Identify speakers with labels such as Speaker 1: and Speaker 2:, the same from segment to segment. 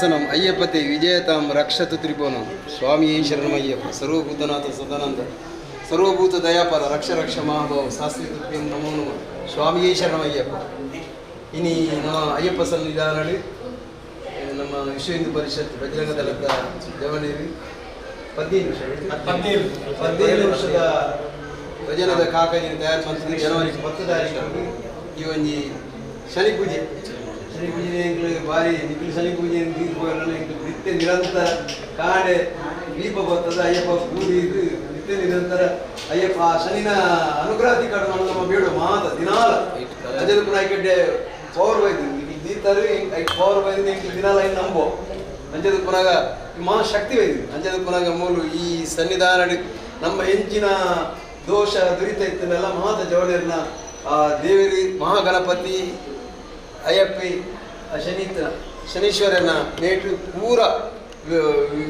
Speaker 1: ಶಾಸನಂ ಅಯ್ಯಪ್ಪತೆ ವಿಜಯತಾಂ ರಕ್ಷತು ತ್ರಿಭುವನಂ. ಸ್ವಾಮಿಯೇ ಶರಣಮಯ್ಯಪ್ಪ. ಸರ್ವಭೂತನಾಥ ಸದಾನಂದ ಸರ್ವಭೂತ ದಯಾಪರ ರಕ್ಷ ರಕ್ಷ ಮಹಾಭಾವ ಶಾಸ್ತ್ರಿ ತುಭ್ಯಂ ನಮೋ ನಮಃ. ಸ್ವಾಮಿಯೇ ಶರಣಮಯ್ಯಪ್ಪ. ಇನಿ ನಮ್ಮ ಅಯ್ಯಪ್ಪ ಸನ್ನಿಧಾನಡು ನಮ್ಮ ವಿಶ್ವ ಹಿಂದೂ ಪರಿಷತ್ ಬಜರಂಗ ದಳದ ಜವನೇರಿ 15 ವರ್ಷದ ಭಜನದ ಕಾಕಜಿನ ತಯಾರು ಮಾಡ್ತಿದ್ದು ಜನವರಿ 10 ತಾರೀಕು ಈ ಒಂಜಿ ಶನಿ ಪೂಜೆ. ಶನಿ ಪೂಜೆ ಎಂಕ್ಲು ಭಾರಿ ನಿಖಿಲ್ ಶನಿ ಪೂಜೆ ಎಂಕ್ಲು ನಿತ್ಯ ನಿರಂತರ ಕಾಡೆ ದೀಪ ಬರ್ತದೆ ಅಯ್ಯಪ್ಪ ಪೂಜೆ ಇದು ನಿತ್ಯ ನಿರಂತರ ಅಯ್ಯಪ್ಪ ಶನಿನ ಅನುಗ್ರಹ ಕಡೆ ನಮ್ಮ ಬೇಡ ಮಾತ ದಿನಾಲ ಅಜದ ಪುನಃ ಕಡ್ಡೆ ಪವರ್ ಬೈದು ನಿಖಿಲ್ ದೀತಾರೆ ಪವರ್ ಬೈದು ಎಂಕ್ಲು ದಿನಾಲ ಇನ್ನು ನಂಬೋ ಅಂಜದ ಪುನಃ ಮಹಾ ಶಕ್ತಿ ಬೈದು ಅಂಜದ ಪುನಃ ಮೂಲು ಈ ಸನ್ನಿಧಾನ ನಮ್ಮ ಹೆಂಚಿನ ದೋಷ ದುರಿತ ಇತ್ತನ್ನೆಲ್ಲ ಮಾತ ಜವಳಿಯರ್ನ ಆ ದೇವರಿ ಮಹಾಗಣಪತಿ ಅಯ್ಯಪ್ಪಿ ಶನಿತ ಶನೀಶ್ವರನ ನೇಟು ಪೂರ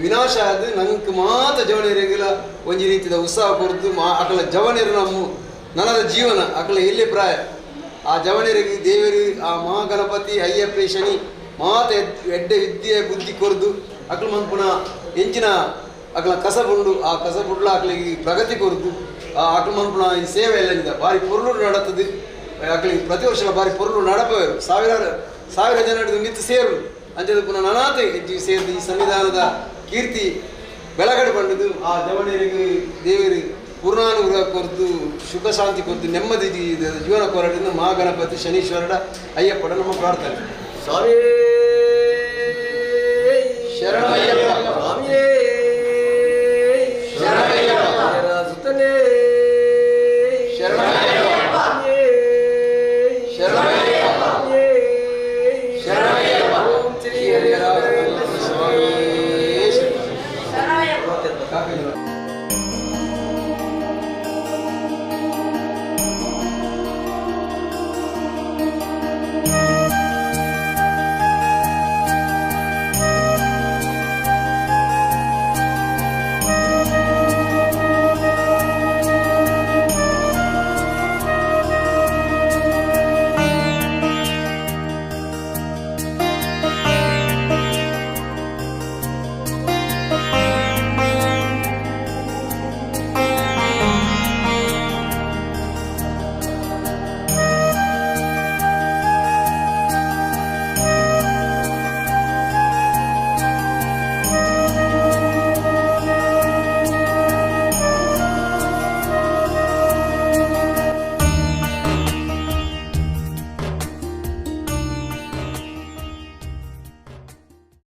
Speaker 1: ವಿನಾಶ ಆದ ನಂಗೆ ಮಾತ ಜವಳಿಯರಿಗೆಲ್ಲ ಒಂಜಿ ರೀತಿಯ ಉತ್ಸಾಹ ಕೊರತು ಮಾ ಅಕಲ ಜವಣಿಯರು ನಮ್ಮ ನನದ ಜೀವನ ಅಕಲ ಎಲ್ಲಿ ಪ್ರಾಯ ಆ ಜವಣಿಯರಿಗೆ ದೇವರು ಆ ಮಹಾಗಣಪತಿ ಅಯ್ಯಪ್ಪಿ ಶನಿ ಮಾತ ಎಡ್ಡೆ ವಿದ್ಯೆ ಬುದ್ಧಿ ಕೊರದು ಅಕಲ ಮನ್ಪುನ ಎಂಚಿನ ಅಕಲ ಕಸ ಬುಂಡು ಆ ಕಸ ಬುಡ್ಲ ಅಕಲಿಗೆ ಪ್ರಗತಿ ಕೊರದು ಆ ಅಕಲ ಮನ್ಪುನ ಈ ಸೇವೆ ಎಲ್ಲ ಇದೆ ಭಾರಿ ಪೊರುಳು ನಡತದೆ ಅಕಲಿಗೆ ಪ್ರತಿ ವರ್ಷ ಭಾರಿ ಪೊರುಳು ನಡಪವರು ಸಾವಿರಾರು ಸಾವಿರ ಜನ ಮಿತ್ತು ಸೇರು ಅಂಚದ ಪುನಃ ನನಾತೆ ಹೆಜ್ಜೆ ಸೇರಿದು ಈ ಸನ್ನಿಧಾನದ ಕೀರ್ತಿ ಬೆಳಗಡೆ ಬಂದದ್ದು ಆ ಜವಣಿಯರಿಗೆ ದೇವರು ಪೂರ್ಣಾನುಗ್ರಹ ಕೊರತು ಸುಖ ಶಾಂತಿ ಕೊರತು ನೆಮ್ಮದಿ ಜೀವನ ಕೊರಟಿಂದ ಮಹಾಗಣಪತಿ ಶನೀಶ್ವರನ ಅಯ್ಯಪ್ಪಡ ನಮ್ಮ ಪ್ರಾರ್ಥನೆ. ಸ್ವಾಮಿ ಶರಣಮಯ್ಯಪ್ಪ.